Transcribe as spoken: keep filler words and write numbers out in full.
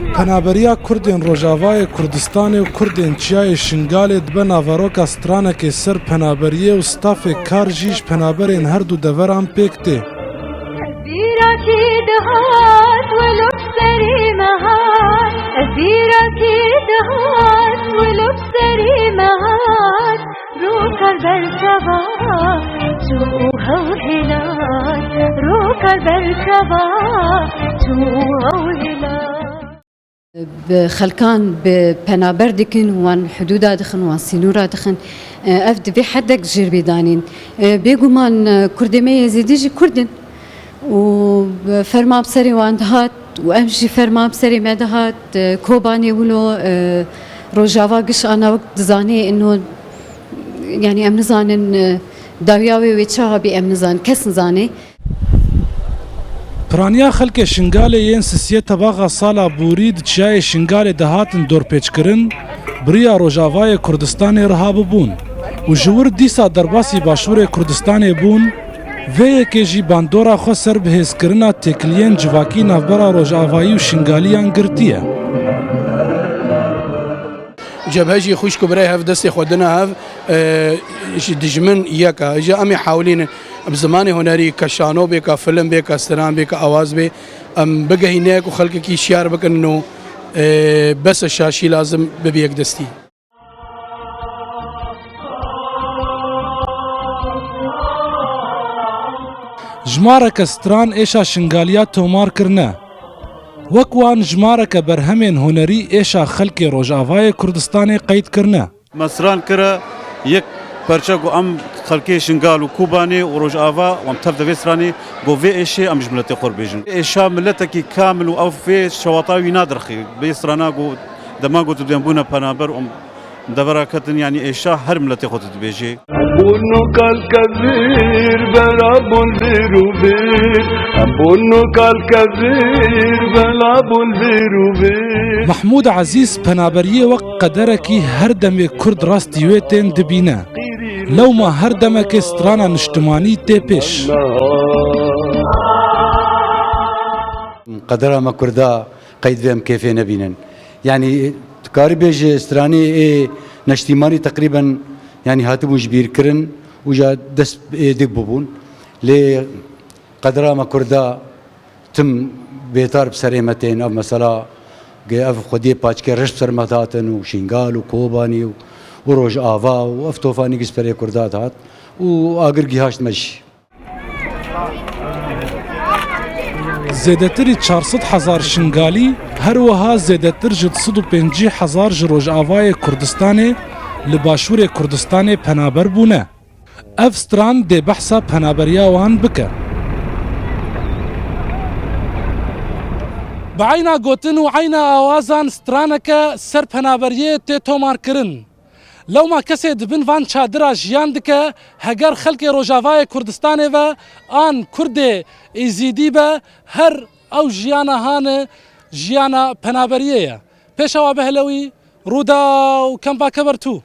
Penaberiya Kurdên Rojavayê Kurdistanê û Kurdên Çiyayê Şingalê dibe naveroka stranekê ser penaberiyê û stafê kar jî ji penaberên her du deveran pêk tê. Ez bîra kî dihat, wilo bi serî me hat. Ez bîra kî dihat, wilo bi serî me hat. Rûkar ber çava, çû hew hêlat. Rûkar ber çava, çû hew hêlat. Bi xelkan bi penaber dikin, wan hudûda dixin, wan sînûra dixin. Ev di vê hedek jêr bê danîn. Bêguman Kurdê me Yezîdî jî Kurd in. Û ferman bi serê wan dihat û em jî ferman bi serê me dihat. Kobanê wilo, Rojava giş ana wek dizanê ino, yanî em nizanin, dawiya wê wê çawa bê em nizanin, kes nizanê. Piraniya xelkê Şingalê yên sisiyê tebaxa sala borî di Çiyayê Şingalê de hatin dorpêçkirin, bi riya Rojavayê Kurdistanê rihabûbûn û ji wir dîsa derbasî Başûrê Kurdistanê bûn, vê yekê jî bandora xwe ser bihêzkirina têkiliyên civakî navbera Rojavayî û Şingaliyan girtiye. Cebhe jî xwişk û birayê hev destê xwe dine hev, e, ji dijmin yek e. Ji em ê hewlînin bi zimanê hunerî, ke şano bê, ke film bê, ke stran bê, ke awaz bê, em bigehîne ku xelkekî şiyar bikin û, e, bes e şaşî lazim bibe yekdestî. Jimareke stran êşa Şingaliya tomar kirine. Wek wan jimareke berhemên hunerî êşa xelkê Rojavayê Kurdistanê qeyd kirine. Me stran kire yek perçe ku em xelkê Şingal û Kobanê û Rojava û em tev de vê stranê ku vê êşê em ji miletê xwe re bêjin. Êşa miletekî kamil û ew vê şewata wî nadirxî. Vê strana ku dema ku tu dibên bûne penaber û em devera ketin, yanî êşa her miletê xwe tu dibêjê. Em bûn û kalke vîr bela bûn vîr û vîr. Em bûn û kalke vîr bela bûn vîr û vîr. Mehmûd Ezîz penaberiyê wek qederekî her demê Kurd rastî wê tên dibîne. Lewma her demekê strana niştimanî tê pêş. Qedera me Kurda qeyd vê em kêfê nebînin. Yanî, tu karî bêje stranê ê neştîmanî teqrîben, yanî, hatibûn ji bîr kirin û ja dest ê dik bûbûn. Lê qedera me Kurda tim bêtar bi serê me tên. Ev mesela, ge ev xwediyê paçkê reş bi ser me dihatin û Şingal û Kobanî û, û Rojava û ev tofanî giş bi serê Kurda dihat û agir gihaşt me jî. Zêdetirî çar sed hezar Şingalî, her wiha zêdetir ji du sed û pêncî hezar ji Rojavayê Kurdistanê li Başûrê Kurdistanê penaber bûne. Ev stran dê behsa penaberiya wan bike. Bi eyna gotin û eyna awazan straneke ser penaberiyê tê tomarkirin. Lewma kesê di bin van çadira jiyan dike, heger xelkê Rojavayê Kurdistanê ve an Kurdê Êzîdî be, her ew jiyana hane jiyana penaberiyê ye. Pêşewa Behlewî, Rûdaw, Kempa Kebertû.